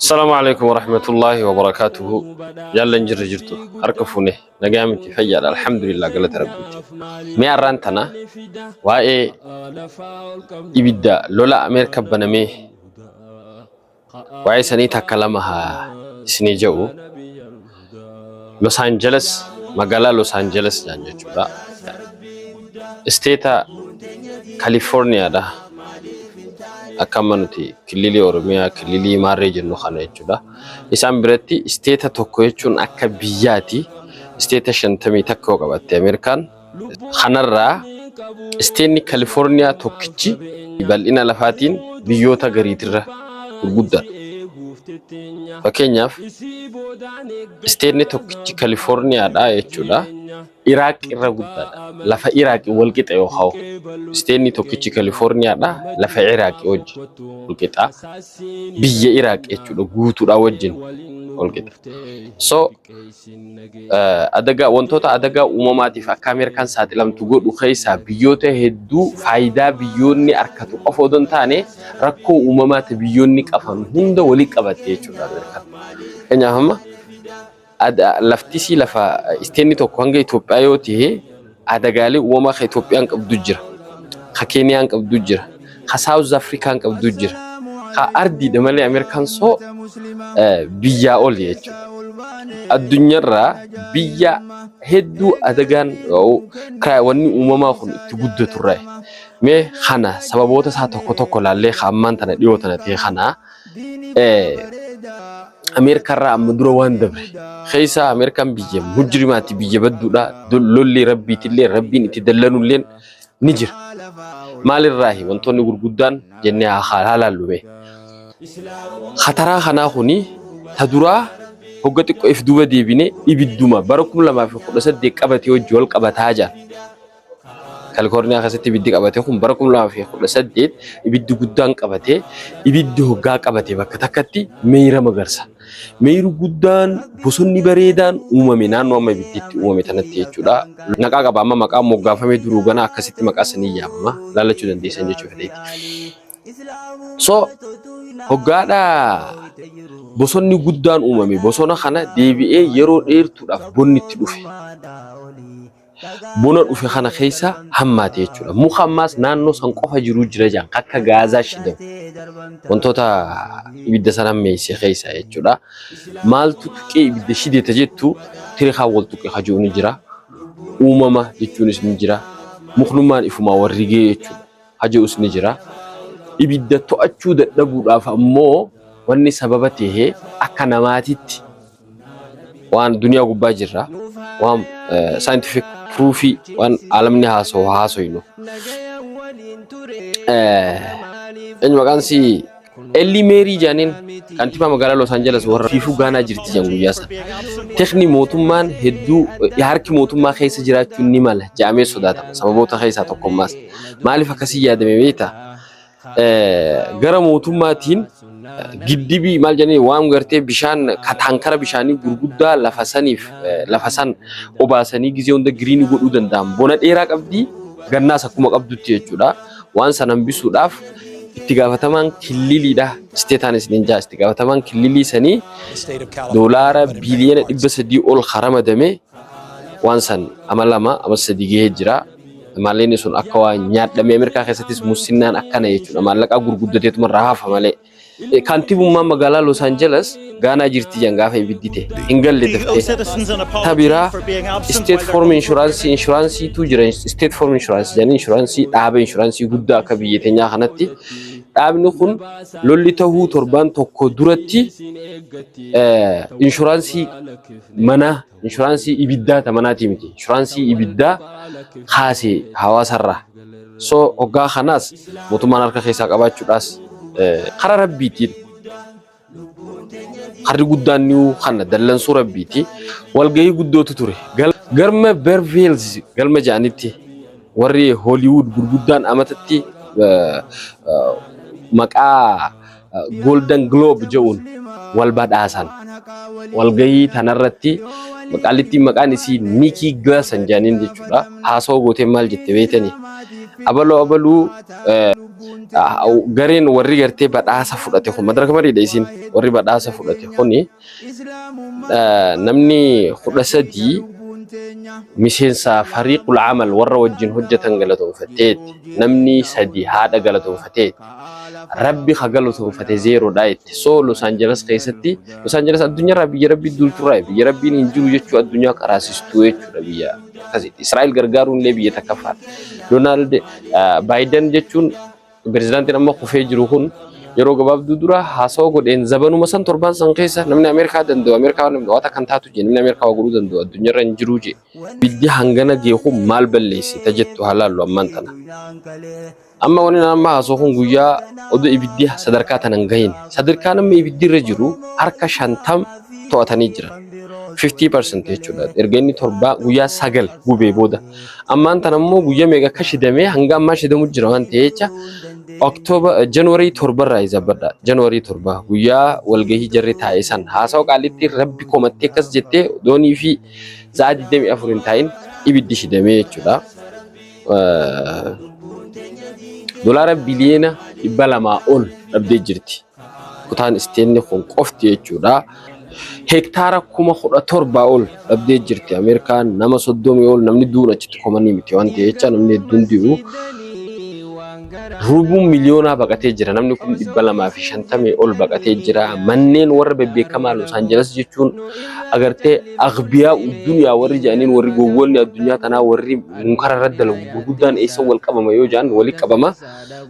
Assalaamu alaikum warahmatullaahi wabarakaatuhu. Jaallan jirra jirtu harka fuune nagaa miti fayyaadha alhamdulillah galata rabbiiti. Mee har'aan tana waa'ee ibidda lola Ameerika banamee waa'ee sanii takka lama haa isinii jedhu. Los Angeles magaalaa Los Angeles jedhan jechuudha. Isteeta Kalifoorniyaadha. Akka amma nuti kililii Oromiyaa kililii Maarree jennu kana jechuudha. Isaan biratti isteeta tokko jechuun akka biyyaati. Isteeta 51 yoo qabatte Ameerikaan. Kanarraa isteenni Kalifoorniyaa tokkichi bal'ina lafaatiin biyyoota gariitirra gurguddaadha. Fakkeenyaaf isteenni tokkichi Kalifoorniyaadha jechuudha. Iraaq irra guddaadha. Lafa Iraaqi wal qixa yoo ka'u. Isteenni tokkichi Kalifoorniyaadha. Lafa Iraaqi wajjin wal qixa. Biyya Iraaq jechuudha guutuudhaa wajjin wal qixa. So adagaa wantoota adagaa uumamaatiif akka Ameerikaan saaxilamtu godhu keessaa biyyoota hedduu faayidaa biyyoonni argatu qofa odoo hin taane rakkoo uumamaati biyyoonni qaban hunda walii qabatte jechuudha Ameerikaan. Fakkeenyaaf amma laftisii lafa isteenni tokko hanga Itoophiyaa yoo ta'e adagaalee uumamaa ka Itoophiyaan qabdu jira. Ka Keeniyaan qabdu jira. Ka Saawuz Afrikaan qabdu jira. Ka ardiidha malee Ameerikaan soo biyyaa oli jechuudha. Addunyaarraa biyya hedduu adagaan wanni uumamaa kun itti guddaturraa. Mee kana sababoota isaa tokko tokko laallee ka ammaan tana dhiyoo tana ta'e kana Ameerikaarraa amma dura waan dabre keessa Ameerikaan biyya mujrimaati biyya badduudha lolli rabbiitillee rabbiin itti dallanulleen ni jira. Maalirraahi wantoonni gurguddaan jennee haa laallu mee. Khataraa kanaa kuni ta duraa hogga xiqqoo if duuba deebine ibidduma bara 2018 qabate wajji wal qabataa jira. Kalifoorniyaa keessatti ibiddi qabate kun bara 2018 ibiddi guddaan qabate ibiddi hoggaa qabate bakka takkatti meeyira magarsa. Meeyirri guddaan bosonni bareedaan uumame naannoo amma ibiddi itti uumame tanatti jechuudha. Maqaa qaba amma maqaan moggaafamee duruu gana akkasitti maqaa sanii yaamama laalachuu dandeessan jechuu fedheeti. So hoggaadha bosonni guddaan uumame bosona kana deebi'ee yeroo dheertuudhaaf bonni itti dhufe. Bona dhufe kana keessa hammaate jechuudha. Muka ammaas naannoo san qofa jiruu jira jaan akka gaazaa shidamu wantoota ibidda san hammeesse keessa jechuudha. Maaltu tuqee ibidda shideta jettu tirikaan wal tuqe kajuu ni jira. Uumama jechuunis ni jira. Muknummaan ifumaa wal rigee jechuudha. Hajuus ni jira. Ibidda to'achuu dadhabuudhaaf ammoo wanni sababa ta'e akka namaatitti waan duniyaa gubbaa jirra waan scientific proofii waan alamni haasawu haasoynu. Eenyu maqaan si Elli Meerii jaaniin kantiibaa magaalaa Los Angeles warra fiifuu Gaanaa jirti jedhan guyyaa sana. Tekni mootummaan hedduu harki mootummaa keessa jiraachuun ni mala jedhamee sodaatama. Sababoota keessaa tokkommaas. Maaliif akkasii yaadame beektaa? Gara mootummaatiin giddibii maal jedhanii waan gartee bishaan taankara bishaanii gurguddaa lafa saniif lafa san obaasanii gizee hunda giriinii godhuu danda'an. Bona dheeraa qabdi gannaas akkuma qabdutti jechuudha. Waan san hambisuudhaaf itti gaafatamaan killiliidha. Isteetaan isiniin jaa itti gaafatamaan killilii sanii doolaara biiliyoona 300 ol ramadame waan san ama 2 ama 3 gahee jira. Maallaqni sun akka waan nyaadhamee Ameerikaa keessattis mussinnaan akkana jechuudha. Maallaqaa gurguddateetuma irraa hafa malee. Kantiibummaan magaalaa Los Angeles Gaanaa jirti jedhan gaafa ibiddi ta'e. Hin galle daftee. Ta biraa State Farm Insurance inshuraansiitu jira. State Farm Insurance jedhanii inshuraansii dhaaba inshuraansii guddaa akka biyya teenyaa kanatti. Dhaabni kun lolli tahuu torbaan tokko duratti inshuraansii manaa Inshuraansii ibiddaa ta manaatii miti. Inshuraansii ibiddaa kaase hawaasarraa. So hoggaa kanaas mootummaan harka keessaa qabaachuudhaas karaa rabbiitiin karri guddaan ni kana dallansuu rabbiiti. Walgahii guddootu ture. Galma Berveels galma ja'anitti warri Hollywood gurguddaan amatatti maqaa Golden Globe jedhuun wal badhaasan. Walgahii tanarratti qaallittiin maqaan isii Nikii Glason jedhaniin jechuudha. Haasawaa gootee maal jette beektanii? Abaluu abaluu Gareen warri gartee badhaasa fudhate kun madaraka mariidha isin warri badhaasa fudhate kuni namni 13 miseensa fariiqul amal warra wajjin hojjetan galatoonfatteetti. Namni 3 haadha galatoonfatteetti. Rabbi ka galatoonfate zeeroodha jetti. So Los Angeles keessatti, Los Angeles addunyaarraa biyya rabbi duulturraa, biyya rabbiin hin jiru jechuu addunyaa qaraasistuu jechuudha biyya akkasitti. Israa'el gargaaruun illee biyya takkaffaadha. Donald Biden jechuun pirezidaantiin amma kufee jiru kun yeroo gabaabduu dura haasawa godheen zabanuma san torbaan san keessa namni Ameerikaa danda'u, Ameerikaa waan kan taatu jee, namni Ameerikaa waa godhuu danda'u addunyaarra hin jiru jee. Ibiddi hangana geeku maal balleessita jettu haa laallu ammaan tana. Amma wanni amma haasoo kun guyyaa oduu ibiddi sadarkaa tana hin gahin. Sadarkaa namni ibiddi irra jiru harka 50 to'atanii jiran. 50% jechuudha. Erga inni torbaa guyyaa 9 gubee booda. Ammaan tana immoo guyyaa meeqa akka shidamee hanga ammaa shidamu jira waan ta'eef jecha October January 7 irraa izabbadha. January 7 guyyaa walgahii jarri taa'e san haasawa qaalitti rabbi komattee akkas jettee doonii fi sa'a 24 hin taa'in ibiddi shidamee jechuudha. Doolaara biliyoona 200 ol dhabdee jirti. Kutaan isteenni kun qofti jechuudha. Hektaara 17,000 ol dhabdee jirti. Ameerikaan nama 30 ol namni du'uun achitti komanii miti waan ta'eef jecha namni hedduun du'u. Rubuun miliyoonaa baqatee jira. Namni 250,000 ol baqatee jira. Manneen warra bebbeekamaa Los Angeles jechuun agartee aghbiyaa duniyaa warri jedhaniin, warri gowwoonni addunyaa tanaa, warri munkara irra dalagu gurguddaan eessa wal qabama yoo jedhan, wali qabama.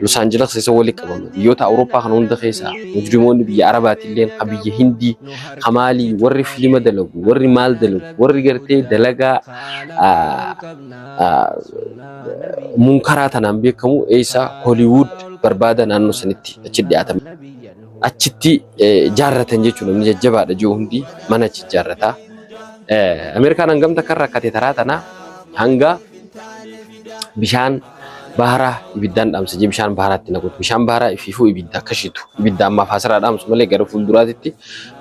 Los Angeles keessa wali qabama. Biyyoota Awurooppaa kana hunda keessa mujrimoonni biyya Arabaatillee, ka biyya Hindii, ka maalii, warri filima dalagu, warri maal dalagu, warri gartee dalagaa munkaraa tanaan beekamu eessa Hollywood barbaada naannoo sanitti achi dhiyaatan. Achitti jaarratan jechuudha, namni jajjabaadha jiru hundi mana achi jaarrata. Ameerikaan hangam takka rakkate taraa tana hanga bishaan baharaa ibiddaan dhaamsa jee bishaan baharaatti naquuti. Bishaan baharaa ifiifuu ibidda akka shitu. Ibidda ammaaf asirraa dhaamsu malee gara fuulduraatitti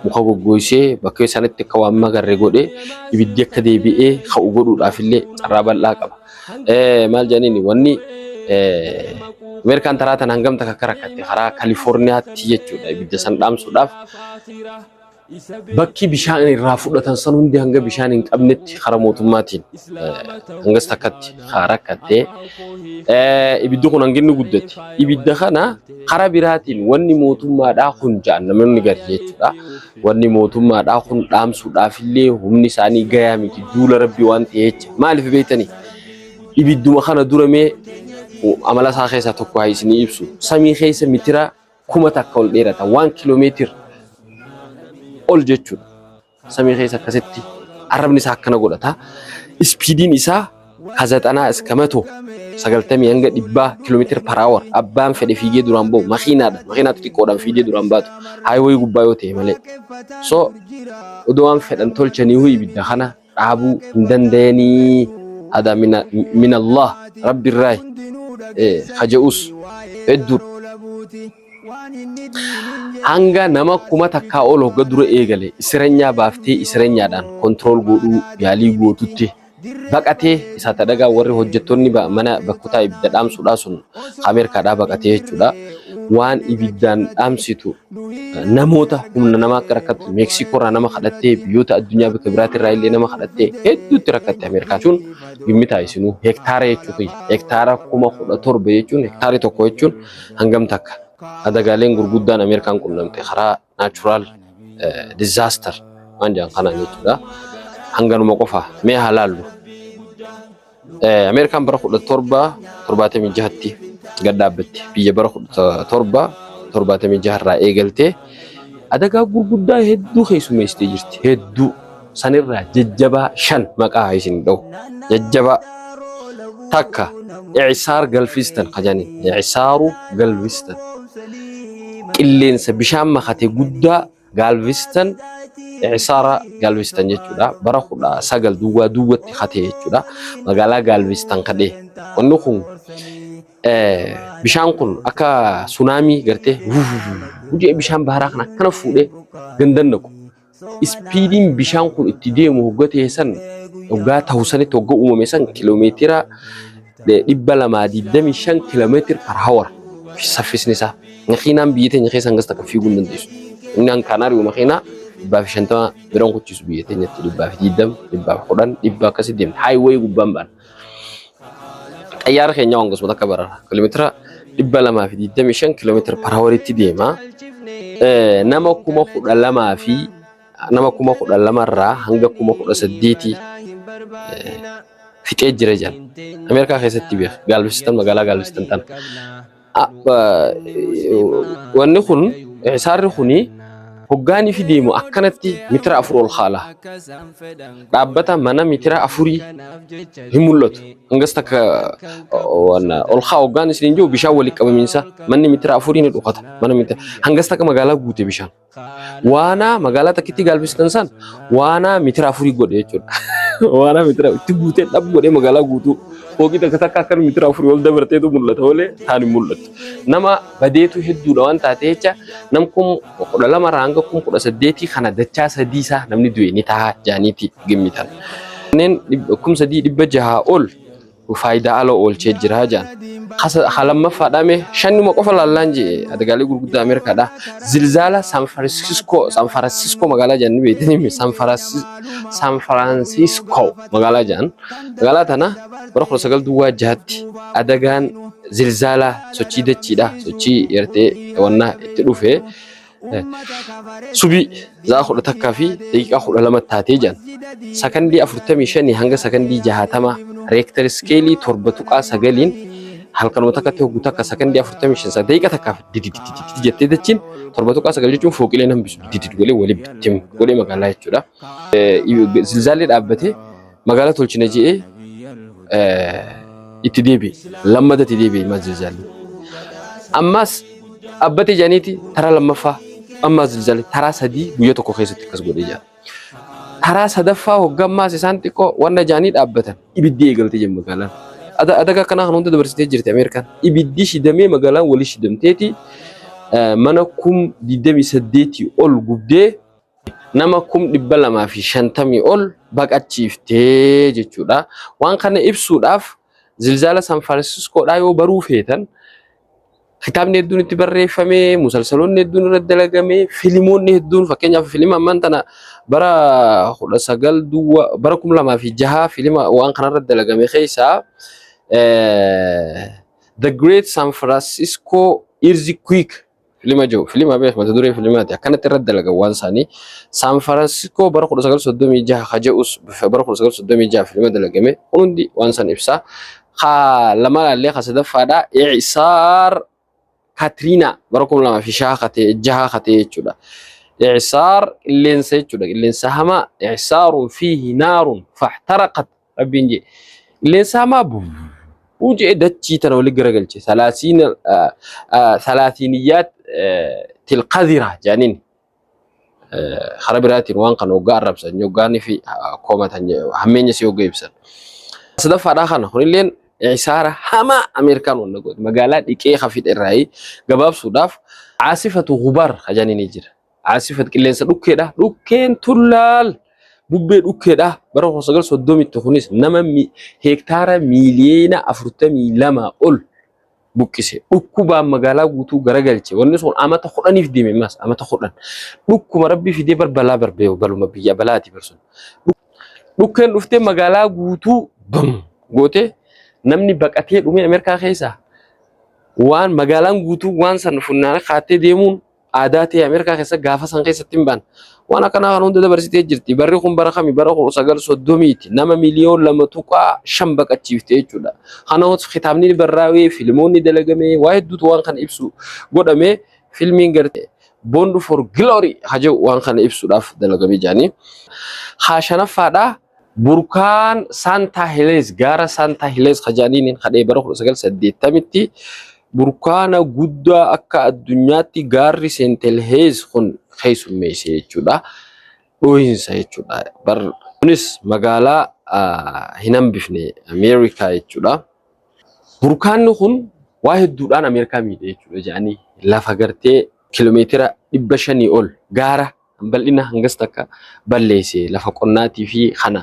muka goggoysee bakka sanatti akka waan magarre godhee ibiddi akka deebi'ee ka'u godhuudhaaf illee carraa bal'aa qaba. Maal jedhaniini, wanni Ameerikaan taraa tana hangam takka akka rakkatte karaa Kalifoorniyaatti jechuudha, ibidda san dhaamsuudhaaf bakki bishaan irraa fudhatan san hundi hanga bishaan hin qabnetti karaa mootummaatiin hangas takkatti rakkattee ibiddi kun hanginni guddate. Ibidda kana karaa biraatiin wanni mootummaadhaa kun ja'an namoonni gari jechuudha. Wanni mootummaadhaa kun dhaamsuudhaaf illee humni isaanii gayaa miti, duula rabbi waan ta'eef jecha. Maaliif beektanii? Ibidduma kana dura mee amala isaa keessaa tokko haa isinii ibsu. Samii keessa mitira 1000 ol dheerata. 1 kiiloomeetir ol jechuudha. Samii keessa akkasitti arrabni isaa akkana godhata. Speediin isaa kazaxanaa iska 190 hanga 100 kiiloomeetira per hour. Abbaan fedhe fiigee duraan bahu makiinaadha. Makiinaa xixiqqoodhaan fiigee duraan baatu. Highway gubbaa yoo ta'e malee. So odoo waan fedhan tolchanii ibidda kana dhaabuu hin danda'anii. Hada min Allah rabbi irraa kaja'us hedduudha. Hanga nama 1000 ol hogga dura eegale isiranyaa baaftee isiranyaadhaan control godhuu yaalii gootutti baqatee isaa tadhagaa warri hojjettoonni mana bakkotaa ibidda dhaamsuudhaa sun Ameerikaadhaa baqatee jechuudha. Waan ibiddaan dhaamsitu namoota humna namaa akka rakkattu Meeksikoorraa nama kadhattee, biyyoota addunyaa bakka biraatirraa illee nama kadhattee hedduutti rakkatte Ameerikaa jechuun gimmitaa isinuu hektaara jechuu, hektaara 17,000 jechuun, hektaarri tokko jechuun hangam takka. Adagaaleen gurguddaan Ameerikaan qunnamte karaa natural disaster waan jedhan kanaan jechuudha. Hanganuma qofa mee haa laallu. Ameerikaan bara 1776tti gad dhaabbatte. Biyya bara 1776 irraa eegaltee adagaa gurguddaa hedduu keessummeessitee jirti. Hedduu sanirraa jajjabaa shan maqaa haa isin dha'u. Jajjabaa takka I'saar Galveston kajani. I'saaru Galveston. Qilleensa bishaan makate guddaa Galveston, I'saara Galveston jechuudha. Bara kudha sagal duwwaa duwwatti kate jechuudha. Magaalaa Galveston kadhee. Wanni kun bishaan kun akka tsunami gartee hujee bishaan baharaa kan akkana fuudhee gandan naqu. Speediin bishaan kun itti deemu hogga ta'e san, hoggaa ta'u sanitti, hogga uumame san, kiiloomeetira 225 kiiloomeetira per hour. Saffisni isaa. Makiinaan biyya teenya keessa hangas takka fiiguu hin dandeessu. Inni hankaan ari'u makiinaa 150 biraan kuchiisu biyya teenyatti 120, 110, 100 akkasii deemti. Highway gubbaan ba'an. Xayyaara keenya hangasuma takka barara. Kiiloomeetira 225 kiiloomeetira per houritti deema. Nama 12,000 fi nama 12,000 irraa hanga 18,000 fixee jira jedhan. Ameerikaa keessatti beek Galveston, magaalaa Galveston tana. Wanni kun isaarri kuni hoggaanii fi deemu akkanatti mitira 4 ol haala. Dhaabbata mana mitira 4 hin mul'atu. Hangas takka ol haa hoggaan isin jiru bishaan walitti qabamiinsa manni mitira 4 ni dhokata. Mana mitira hangas takka magaalaa guute bishaan. Waanaa magaalaa takkitti Galveston san waanaa mitira 4 godhe jechuudha. Waanaa mitira itti guutee dhab godhee magaalaa guutuu fooqii takka takka akka mitira 4 ol dabarteetu mul'ata malee taan hin mul'atu. Nama badeetu hedduudha waan taate jecha nam 12,000 irraa hanga 18,000 kana dachaa sadii isaa namni du'e ni ta'a jaaniiti gimmitan. Kanneen 3,600 ol faayidaa ala oolchee jira jedhan. Ha lammaffaadhaa mee shannuma qofa laallaan jee adagaalee gurguddaa Ameerikaadha. Zilzaala San Francisco, San Francisco magaalaa jedhan ni beektanii San Francisco magaalaa jedhan. Magaalaa tana bara 1906tti adagaan zilzaalaa sochii dachiidha sochii yartee wannaa itti dhufe. Subii za'a 11:12 taatee jedhan. Sakandii 45 hanga sakandii 60 Richter scale 7.9n halkanuma takkatti hoggu takka sakandii 45 daqiiqa takkaaf dididididi jettee dachiin 7.9 jechuun fooqileen hambisu dididid godhee walii bittim godhee magaalaa jechuudha. Zilzaallee dhaabbatee magaalaa tolchina je'ee itti deebi'e. Lammata itti deebi'e maal zilzaalli. Ammas dhaabbate jedhaniiti taraa lammaffaa ammas zilzaalli taraa sadii guyyaa tokko keessatti akkas godhee jira. Taraa sadaffaa hoggammaas isaan xiqqoo wanna jaanii dhaabbatan ibiddi eegalte jedhu magaalaan. Adaga akkanaa kan hunda dabarsitee jirti Ameerikaan. Ibiddi shidamee magaalaan walii shidamteeti mana 28,000 ol gubdee nama 250,000 ol baqachiiftee jechuudha. Waan kana ibsuudhaaf zilzaala San Franciscoodhaa yoo baruu feetan kitaabni hedduun itti barreeffame, musalsaloonni hedduun irratti dalagame, filimoonni hedduun, fakkeenyaaf filima ammaan tana bara 19 duwwa bara 2006 filima waan kanarratti dalagame keessaa The Great San Francisco Earthquake filima jiru, filima beek mata duree filimaati akkanatti irratti dalagan waan isaanii San Francisco bara 1936 ka jedhus bara 1936 filima dalagame kun hundi waan san ibsa. Ka lama laallee ka sadaffaadha إعصار Katrina bara 2006 katee jaha katee jechuudha. إعصار qilleensa jechuudha, qilleensa hamaa. إعصار فيه نار فاحترقت rabbiin jee qilleensa hamaa buu jee dachii tana wali garagalche ثلاثينيات القذرة jedhaniin. Karaa biraatiin waan kana hoggaa arrabsan hoggaanii fi komatan hammeenya si hoggaa ibsan. Sadaffaadhaa kana kunilleen إعصار hamaa Ameerikaan wanna goote magaalaa dhiqee hafidhe irraa gabaabsuudhaaf عاصفة غبار kajaanii ni jira. عاصفة qilleensa dhukkeedha. Dhukkeen tullaal bubbee dhukkeedha. Bara 1930tti kunis nama heektaara miiliyoona 42 ol buqqise. Dhukkubaan magaalaa guutuu garagalche. Wanni sun amata 10f deeme mas amata 10. Dhukkuma rabbi fidee bar balaa barbee baluma biyya balaati barsun. Dhukkeen dhuftee magaalaa guutuu bam gootee namni baqatee dhume Ameerikaa keessaa waan magaalaan guutuu waan san funnaana kaattee deemuun aadaa ta'e Ameerikaa keessa gaafa san keessatti hin baan. Waan akkanaa kan hunda dabarsitee jirti. Barri kun bara kami? Bara 1930ti. Nama miliyoon 2.5 baqachiifte jechuudha. Kana kitaabni barraa'ee, filmoonni dalagamee, waa hedduutu waan kana ibsu godhame. Filmiin gartee Bound for Glory haja'u waan kana ibsuudhaaf dalagamee jedhanii. Haa shanaffaadhaa burkaan Santa Helens, gaara Santa Helens kajaaniin kadhee bara 1980tti burkaana guddaa akka addunyaatti gaarri Saint Helens kun keessummeesse jechuudha. Dhohiinsa jechuudha. Bar kunis magaalaa hin hambifne Ameerikaa jechuudha. Burkaanni kun waa hedduudhaan Ameerikaa miidhe jechuudha jedhanii lafa gartee kiiloomeetira 500 ol gaara bal'ina hangas takka balleesse lafa qonnaatii fi kana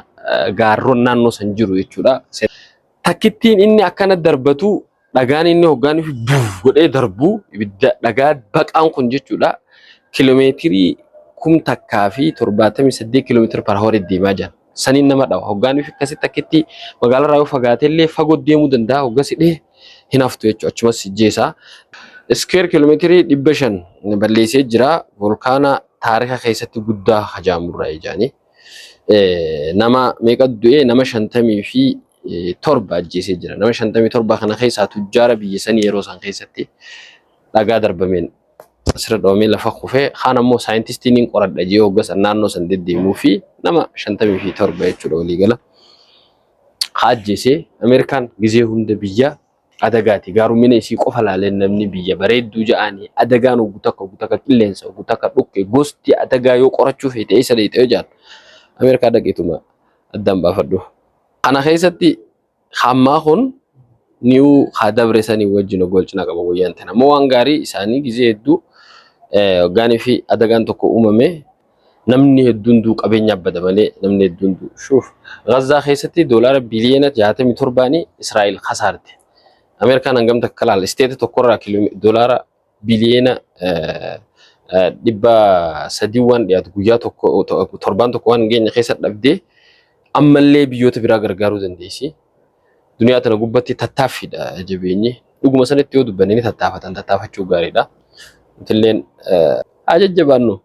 gaarroon naannoo san jiru jechuudha. Takkittiin inni akkana darbatu Dhagaan inni hoggaan fi buuf godhee darbu ibidda dhagaa baqaan kun jechuudha kiiloomeetirii 1078 kiiloomeetira per hour deemaa jira. Saniin nama dhawa. Hoggaan fi akkasitti akkitti magaalarraa yoo fagaate illee fagoo deemuu danda'a. Hoggas hidhee hin haftu jechuudha. Achumas jeesaa. Square kiiloomeetirii 500 balleessee jira. Volkaana taarika keessatti guddaa hajaamurraa ijaanii. Nama meeqa du'ee? Nama 57 ajjeesee jira. Nama 57 kana keessaa tujjaara biyya sanii yeroo san keessatti dhagaa darbameen asirra dhoomee lafa kufee, kaan ammoo saayintistiin hin qoradha jee hogga san naannoo san deddeemuu fi nama 57 jechuudha waliigala. Haa ajjeesee. Ameerikaan gizee hunda biyya adagaati. Gaarumina isii qofa laaleen namni biyya bareedduu ja'anii adagaan oggu takka oggu takka qilleensa oggu takka dhukke gosti adagaa yoo qorachuu feete eessa deeyte yoo jaan Ameerikaa dhaqeetuma addaan baafadhu. Kana keessatti hammaa kun ni'uu haa dabre sanii wajjin wal cinaa qaba guyyaan tana. Ammoo waan gaarii isaanii gizee hedduu hoggaanii fi adagaan tokko uumame namni hedduun duu qabeenya bada malee namni hedduun duu shuuf. Gazzaa keessatti doolaara biliyoona 67 Israa'el kasaarte. Ameerikaan hangam takka laala isteeta tokkorraa doolaara biliyoona 300 waan dhiyaatu guyyaa tokko torbaan tokko waan hin geenye keessa dhabdee ammallee biyyoota biraa gargaaruu dandeessi. Duniyaa tana gubbatti tattaaffiidha jabeenyi. Dhuguma sanatti yoo dubbanne ni tattaafatan, tattaafachuu gaariidha. Nutilleen haa jajjabaannu.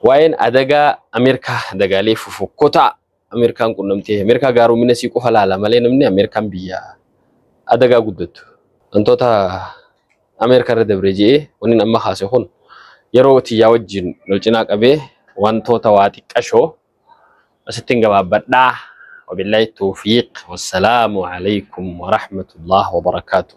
Waa'een adagaa Ameerikaa adagaalee fofokkotaa Ameerikaan qunnamtee Ameerikaa gaaromina sii qofa laala malee namni Ameerikaan biyya adagaa guddattu. Wantoota Ameerikaa irra dabre je'ee wanni amma kaase kun yeroo tiyyaa wajjin wal cinaa qabee wantoota waa xiqqashoo asittiin gabaabbadhaa. Wabillahi tawfiiq. Wassalaamu alaikum warahmatullah wabarakaatuh.